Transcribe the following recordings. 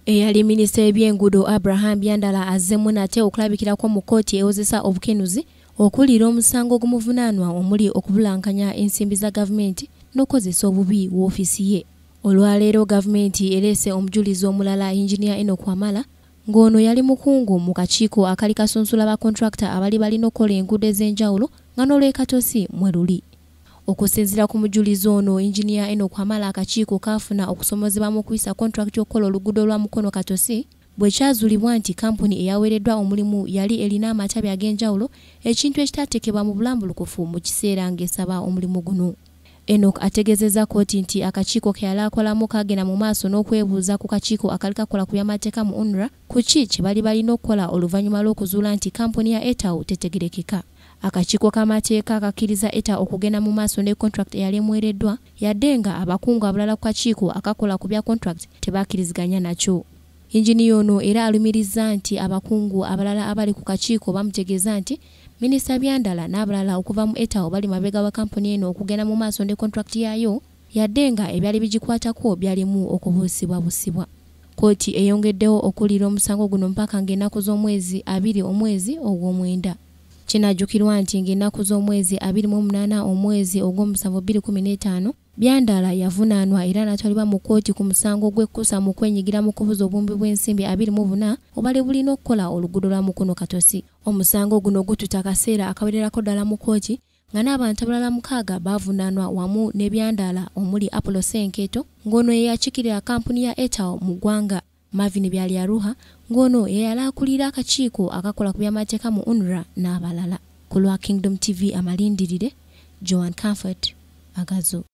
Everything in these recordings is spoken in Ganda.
Eyali minisita w'ebyenguudo Abraham Byandala azzemu nate okulabikirako mu kkooti ewozesa obukenuzi okuwulira omusango ogumuvunaanwa omuli okubulankanya ensimbi za gavumenti n'okukozesa obubi woofiisi ye. Olwaleero gavumenti ereese omujulizi omulala Yinginiya Enoch Wamala ng'ono yali mukungu mu kakiiko akali kasunsula ba contractor abali balina okukola enguudo ez'enjawulo nga n'olw'e Katosi mwe luli. Okusinziira ku mujulizi ono, Yinginiya Enoch Wamala akakiiko kaafuna okusomozebwa mu kuyisa contract y'okukola oluguudo lwa Mukono Katosi bwe kyazuulibwa nti kampuni eyaweereddwa omulimu yali erina amatabi ag'enjawulo, ekintu ekitaateekebwa mu bulambulukufu mu kiseera ng'esaba omulimu guno. Enoch ategeezezza kkooti nti akakiiko ke yali akolamu kaagenda mu maaso n'okwebuuza ku kakiiko akali kakola ku by'amateeka mu UNRA ku ki kye bali balina okukola oluvannyuma lw'okuzuula nti kampuni ya Etau tetegerekeka. Akakiiko k'amateeka kakkiriza Etau okugenda mu maaso ne contract eyali emuweereddwa yadde nga abakungu abalala ku kakiiko akakola ku bya contract tebakkiriziganya nakyo. Yinginiya ono era alumirizza nti abakungu abalala abali ku kakiiko bamutegeeza nti Minisita Byandala n'abalala okuva mu Etau bali mabega wa kampuni eno okugenda mu maaso ne contract yaayo yadde nga ebyali bigikwatako byalimu okubuusibwabusibwa. Kkooti eyongeddewo okuwulira omusango guno mpaka ng'ennaku z'omwezi 2 omwezi ogw'omwenda. Kinajjukirwa nti ng'ennaku z'omwezi 28 omwezi ogw'omusanvu 2015 Byandala yavunaanwa era n'atwalibwa mu kkooti ku musango gw'ekkusa mu kwenyigira mu kubuza obuwumbi bw'ensimbi 24 obwali bulina okukola oluguudo lwa Mukono Katosi. Omusango guno gututte akaseera akawererako ddala mu kkooti nga n'abantu abalala 6 baavunaanwa wamu ne Byandala omuli Apollo Ssenkeeto ng'ono ye yakiikirira kampuni ya Etau mu ggwanga, Marvin Byaliaruha ng'ono ye yali akulira akakiiko akakola ku by'amateeka mu UNRA n'abalala. Ku lwa Kingdom TV amalindirire, Joan Comfort Agazo.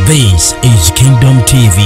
This is Kingdom TV.